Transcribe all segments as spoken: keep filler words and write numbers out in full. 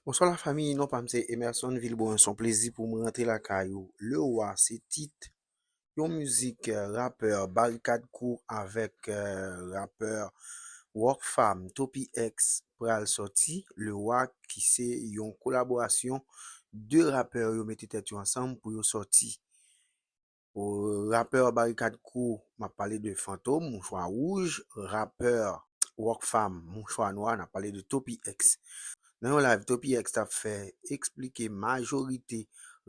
Bonswa lafanmi, non pa m se Emerson Vilbrun, se yon plezi pou m rantre lakay ou. Le Roi se tit yon mizik, eh, rapè Barikad Crew avèk, eh, rapè Rockfam Toppy X pral sòti. Le Roi ki se yon kolaborasyon de rapè yo mete tèt yo ansanm pou yo sòti. Rapè Barikad Crew, m ap pale de Fantom, Mouchwa Wouj, rapè Rockfam, Mouchwa Nwa, n ap pale de Toppy X. Nan yon live Toppy X t ap fè, eksplike majorite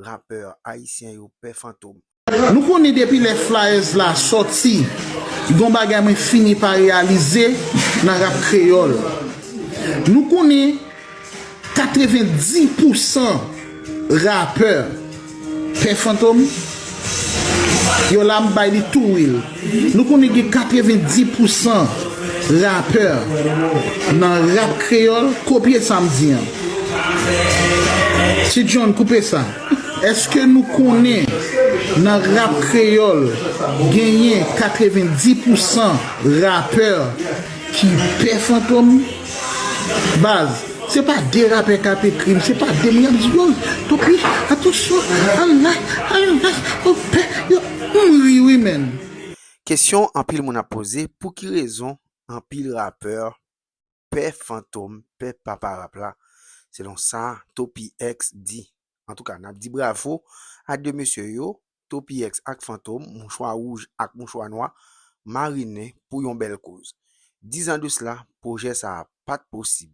rapè ayisyen yo pè Fantom. Nou konnen depi lè Flyers la sòti, gon bagay mwen fini pa reyalize nan rap kreyòl. Nou konnen katrevendis pousan rapè pè Fantom, yo la m bay li tou real. Nou konnen gen katrevendis pousan rapè nan rap kreyòl, kopye sa m di an. Ti John, koupe sa. Èske nou konnen nan rap kreyòl genyen katrevendis pousan rapè ki pè Fantom? Baz, se pa de rapè k ap ekri m, se pa de moun y ap di yo, Toppy, atansyon, alay, alay, o pè, yo, m ri wi menn. Kesyon anpil moun ap poze, pou ki rezon anpil rapè pè Fantom, pè papa rap la, selon sa Toppy X di. Antouka, n ap di bravo a de mesye yo, Toppy X ak Fantom, Mouchwa Wouj ak Mouchwa Nwa, marinen pou yon bèl koz. Diz an de sila, pwojè sa a pa t posib.